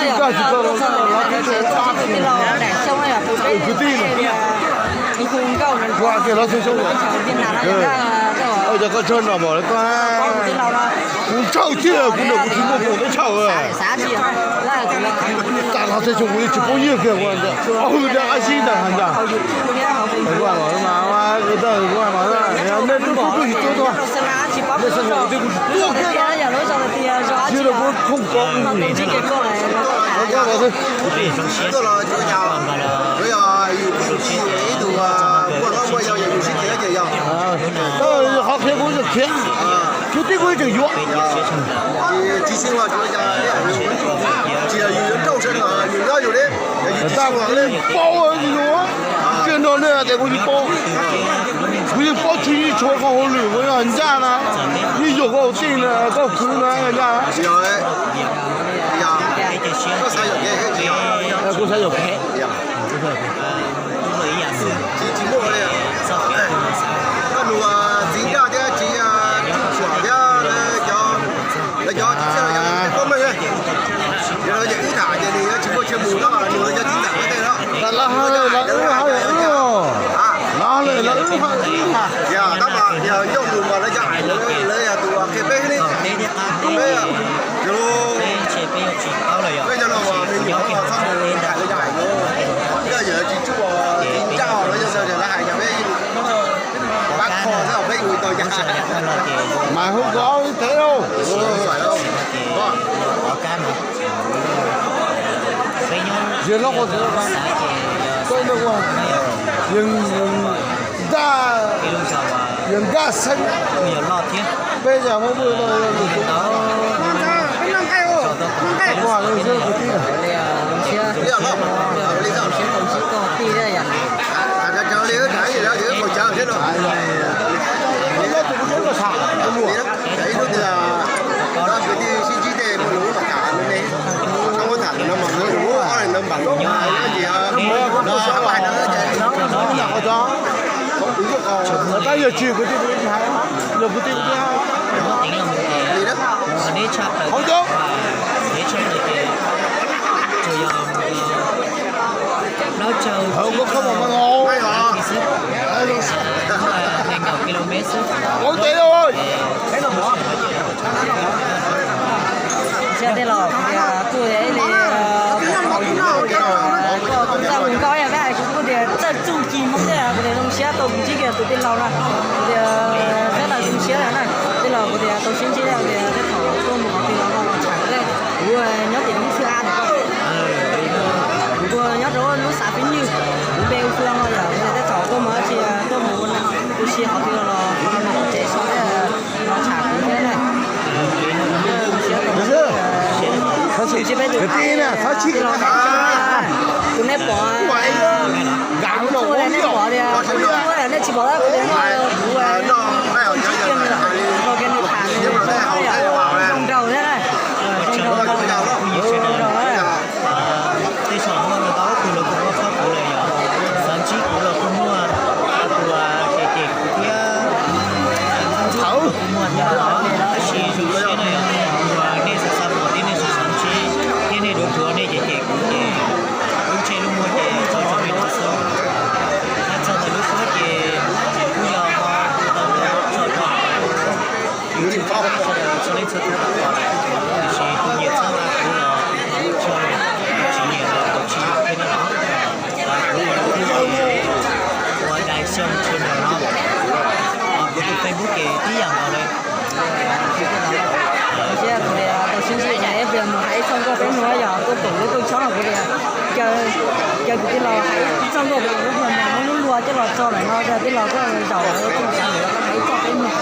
Koj tsis tau los, koj los txog tib xyoo, kwv tij, ua kiag los txog xyoo, cov koj tsawg no mas, kuv ntshaw thiab, kuv niam kuv txiv muaj kaum teb chaws. Tag los txog xyoo kuv yeej tsis paub nyiaj kiag, kuv ntag, qab zib ntag ntag. Nej tub tub tsis tuaj, nej xav kuv tib kuv tsis tuaj kiag, tsis los kuv khoom ko. Qhov qhia kuv yog khiav, kuv tib kuv tseem yuav. Tsis yog yus yuav nrauj sawv daws, yus nyob yus li. Tab sis nej paub, tsis no nej tias kuv tsis paub. Kuv yeej paub tshwj ib tshuav koj hauj lwm, kuv yog ncaj na, ib zaug koj tij na, koj kwv na, ncaj. Kuv xav yuam kev. Koj nus txiv Nraj thiab txiv Tshuam thiab lawv cov, lawv cov txiv txiaj lawv cov teb Pob Meej, yog lawv ces wb tham ces nws yuav tsis muaj chaw mus no, nws lawv cov txiv ntxawm tej no. Lawv hais lawv wb, hais lawv wb, lawv hais lawv wb, hais wb. Yog tab mas yog ncauj mus mas lawv cov hais lawv, lawv yog tus qhia peb li. Peb, peb cov no mas me nyuam txhob mus hais lawv cov hais, yog yawm tsis tsuj txiv Nraj los yog lawv hais cov peb pab kho xwb, peb mus tau cas. Mas hu ko tev lauj. Yog loj ko tev, yog nkaj, yog nkaj xeeb, peb yog Hmoob Muj. Tab yog tsis kwv tij, yog kwv tij, hauv cov hauv ko kho mas mas, hauv tes. Xyov tej laus kuj tias ib li, koj txawj mus nkauj ib yam peb hais, kuv kuj tias txawj txuj ci Hmoob thiab, kuv tias zoo siab tau mus ntsib kiag tus tij laug no, kuv tias sab lawm zoo siab na, tij laus kuv tias tau sib ntsib tias tej thaum tuaj mus qhov twg los los tsham kuv, kuv nyob tim lub xwb a, kuv nyob rau lub xav Pib Nyuj, kuv npe hu xwb no yom, kuv tias tej thaum tuaj mus dab tsi tuaj mus ua si qhov twg los los tsev so los tsham kuv thiab na. Tus neb pom, nej tsis pom kuv tias kuv ntsib kiag nws, tau kiag nws tham, zoo nraug thiab na, zoo nraug, zoo nraug na. Tej zaum muaj ntau tus los kuj muaj txhob kuv lawm yom, xav ntsib kuv los kuj muaj, tus cem cem kuv thiab, kuv muaj thiab os, tab sis zoo siab na yom, uas nej xav xav pom thiab nej xav xav ntsib thiab nej duav duav nej cem cem kuv ces lub ntsej lub muag ces txog txog peb no xwb. Hais txog ntawm lub suab ces kuj yog ho hu tau txog rau yus tsis txhob sawv daws txhua leej txhua tus tau pom lawm, tiam sis tus nyiam txhob ua kuv los kuv ho tso, tus tsis nyiam los kuv tsis yog thiab no los. Kuv ua Dai Xyooj channel no, kuv tus Facebook ces tib yam nkaus li. Kuv tias tau sib ntsib es mus hais ib txoj nkauj peb mloog yog tuaj koom lub rooj tshoob no kuv tias caw kwv tij los hais ib txoj nkauj peb mloog, muab lub luag coj los tso ntawm no, tij laug koj zaum lawm koj mus xav lawm koj hais ib txoj peb mloog.